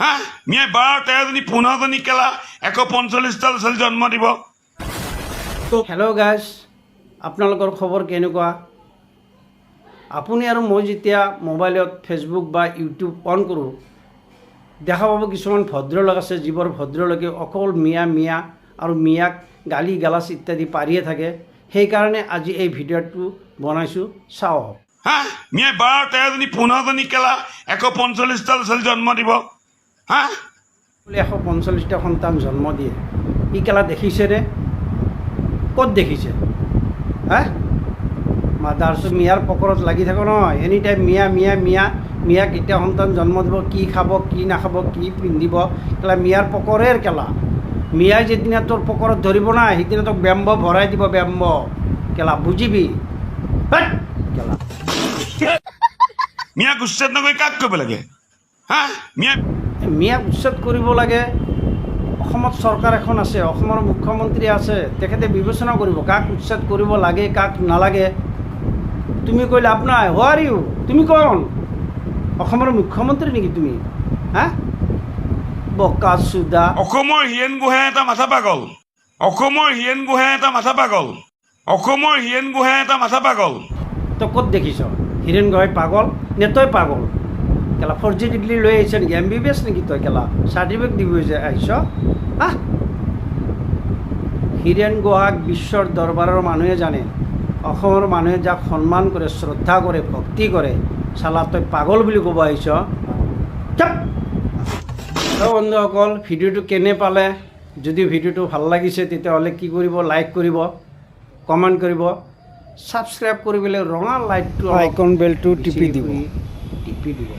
হা, মিয়াই 12, 13জনী, 15জনী, কেলা 145টা ল'ৰা ছোৱালী জন্ম দিব। হেল্ল' গাইজ, আপোনালোকৰ খবৰ কেনেকুৱা? আপুনি আৰু মই যেতিয়া মোবাইলত ফেচবুক বা ইউটিউব অন কৰোঁ, দেখা পাব কিছুমান ভদ্ৰলোক আছে, যিবোৰ ভদ্ৰলোকে অকল মিয়া মিয়া আৰু মিয়াক গালি গালাজ ইত্যাদি পাৰিয়ে থাকে। সেইকাৰণে আজি এই ভিডিঅ'টো বনাইছোঁ, চাওঁ আহক। হা, মিয়াই 12, 13জনী, 15জনী, কেলা 145টা ল'ৰা ছোৱালী জন্ম দিব, হা। বোলে 145টা সন্তান জন্ম দিয়ে। ই কেলা দেখিছেনে? ক'ত দেখিছে? হা, মাদাৰচোদ, মিয়াৰ পকৰত লাগি থাকো নহয়, এনি টাইম মিয়া মিয়া মিয়া মিয়া। কেতিয়া সন্তান জন্ম দিব, কি খাব, কি নাখাব, কি পিন্ধিব, কেলা মিয়াৰ পকৰেৰ কেলা। মিয়াই যিদিনা তোৰ পকৰত ধৰিব না, সিদিনা তোক বেম্ব ভৰাই দিব, বেম্ব কেলা, বুজিবি? হেৎ, কেলা। মিয়াক উচ্ছেদ নকৰি কাক কৰিব লাগে, হা, মিয়া? মিয়াক উচ্ছেদ কৰিব লাগে। অসমত চৰকাৰ এখন আছে, অসমৰ মুখ্যমন্ত্ৰী আছে, তেখেতে বিবেচনা কৰিব কাক উচ্ছেদ কৰিব লাগে, কাক নালাগে। তুমি কৈ লাভ নাই। Who are you? তুমি কোন? অসমৰ মুখ্যমন্ত্ৰী নেকি তুমি? হা, বকা চুদা। অসমৰ হীৰেণ গোহাঁই এটা মাথা পাগল। অসমৰ হীৰেণ গোহাঁই এটা মাথা পাগল। অসমৰ হীৰেণ গোহাঁই এটা মাথা পাগল। তই ক'ত দেখিছ হীৰেণ গোহাঁই পাগল নে তই পাগল? কেলা ফ'ৰ জি ডিগ্ৰী লৈ আহিছ নেকি? এমবিবিএছ নেকি তই? কেলা চাৰ্টিফিকেট দিব যে আহিছ? হা, হীৰেণ গোহাঁইক বিশ্বৰ দৰবাৰৰ মানুহে জানে, অসমৰ মানুহে যাক সন্মান কৰে, শ্ৰদ্ধা কৰে, ভক্তি কৰে, চালা তই পাগল বুলি ক'ব আহিছ? চুপ। হেল্ল' বন্ধুসকল, ভিডিঅ'টো কেনে পালে? যদি ভিডিঅ'টো ভাল লাগিছে, তেতিয়াহ'লে কি কৰিব? লাইক কৰিব, কমেণ্ট কৰিব, ছাবস্ক্ৰাইব কৰি পেলাই ৰঙা লাইটটো আইকন বেলটো টিপি দিব। টিপি দিব।